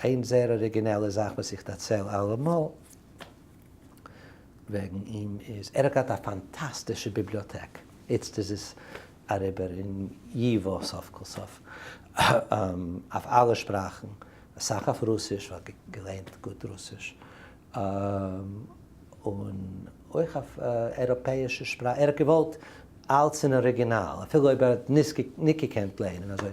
איין זייער אריגינעלע זאך וואס איך דערצייל אלעמאל וועגן אים איז, ער האט געהאט א פאנטאסטישע ביבליאטעק, איצט איז עס אריבער אין ייווא סוף כל סוף, אויף אלע שפראכן, אסאך אויף רוסיש, ווייל ער האט געלערנט גוט רוסיש, און אויך אויף אייראפעאישע שפראכן, ער האט געוואלט אלץ אין אריגינאל, אפילו אויב ער האט ניט געקענט לערנען אזוי,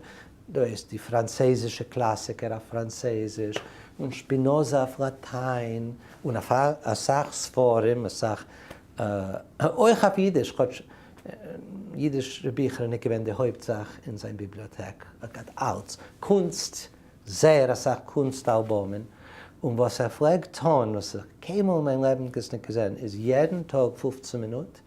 דא איז די פראנצעזישע קלאסיקער אויף פראנצעזיש, און שפינאזא אויף לאטיין, און אויף אסאך ספרים, אסאך אויך אויף אידיש, כאטש אידישע ביכער איז ניט געווען די הויפט זאך אין זיין ביבליאטעק, ער האט געהאט אלץ, קונסט, זייער אסאך קונסט אלבומען, און וואס ער פלעגט טון, וואס איך קיינמאל אין מיין לעבן עס ניט געזען, איז יעדן טאג 15 מינוט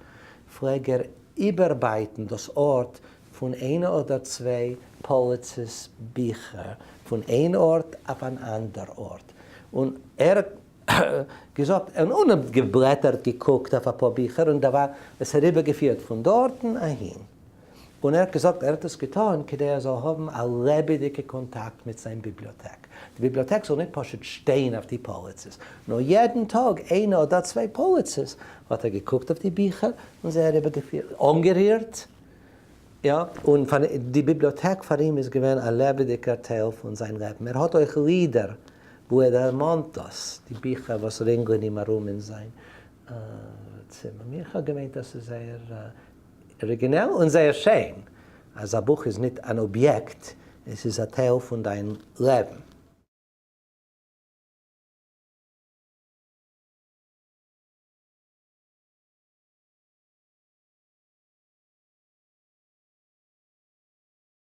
פלעג ער איבערבייטן דאס ארט פון איינע אדער צוויי פאליצעס ביכער פון איין ארט אויף אן אנדער ארט, און ער האט געזאגט און און געבלעטערט געקוקט אויף אפאר ביכער און דערווייל עס אריבערגעפירט פון דארטן אהין, און ער האט געזאגט ער האט עס געטאן כדי ער זאל האבן א לעבעדיגע קאנטאקט מיט זיין ביבליאטעק, די ביבליאטעק זאל ניט פשוט שטיין אויף די פאליצעס, נאר יעדן טאג איינע אדער צוויי פאליצעס האט ער געקוקט אויף די ביכער און זיי אריבערגעפירט, אנגערירט, יא, און פאר די ביבליאטעק פאר אים איז געווען א לעבעדיגער טייל פון זיין לעבן, ער האט אויך לידער וואו ער דערמאנט דאס, די ביכער וואס רינגלען אים ארום אין זיין צימער. מיר האט געמיינט אז ס'איז זייער אריגינעל און זייער שיין אז א בוך איז ניט אן אביעקט, עס איז א טייל פון דיין לעבן.